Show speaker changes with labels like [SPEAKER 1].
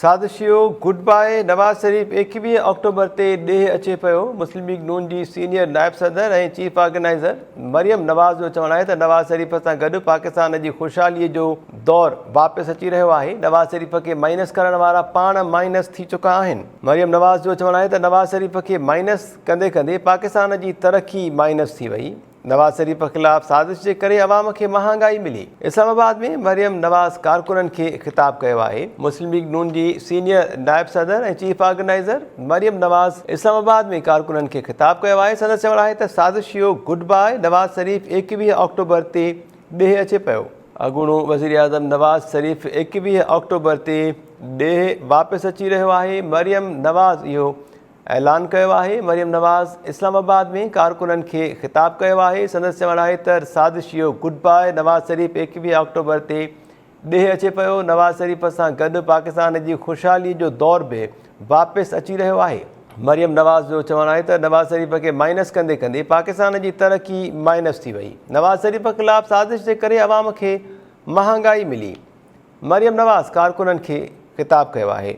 [SPEAKER 1] سازشيو good bye, Nawaz Sharif 21 October تي ڏيهه اچي پيو، مسلم ليگ نون جي سينيئر نائب صدر ۽ چيف آرگنائيزر مريم نواز جو چوڻ آهي ته نواز شريف سان گڏ پاڪستان جي خوشحالي جو دور واپس اچي رهيو آهي، نواز شريف کي مائنس ڪرڻ وارا پاڻ مائنس ٿي چڪا آهن. مريم نواز جو چوڻ آهي ته نواز شريف کي مائنس ڪندي ڪندي پاڪستان جي ترقي مائنس ٿي وئي. نواز شريف خلاف سازش جي ڪري عوام کي مهانگائي ملي. اسلام آباد ۾ مريم نواز ڪارڪنن کي خطاب ڪيو آهي. مسلم ليگ نون جي سينيئر نائب صدر ۽ chief organizer Maryam Nawaz Islamabad ۾ ڪارڪنن کي خطاب ڪيو آهي. سندس چوڻ آهي ته سازشيو good bye Nawaz Sharif 21 October تي ڏيهه اچي پيو. اڳوڻو وزيراعظم نواز شريف 21 آڪٽوبر تي ڏيهه واپس اچي رهيو آهي. مريم نواز اهو اعلان ڪيو آهي، مريم نواز اسلام آباد ۾ ڪارڪنن کي خطاب ڪيو آهي، سندس چوڻ آهي ته سازشيو good bye Nawaz Sharif 21 October تي ڏيهه اچي پيو، نواز شريف سان گڏ پاڪستان جي خوشحالي جو دور به واپس اچي رهيو آهي. مريم نواز جو چوڻ آهي ته نواز شريف کي مائنس ڪندي ڪندي پاڪستان جي ترقي مائنس ٿي وئي، نواز شريف خلاف سازش جي ڪري عوام کي مهانگائي ملي، مريم نواز ڪارڪنن کي خطاب ڪيو آهي.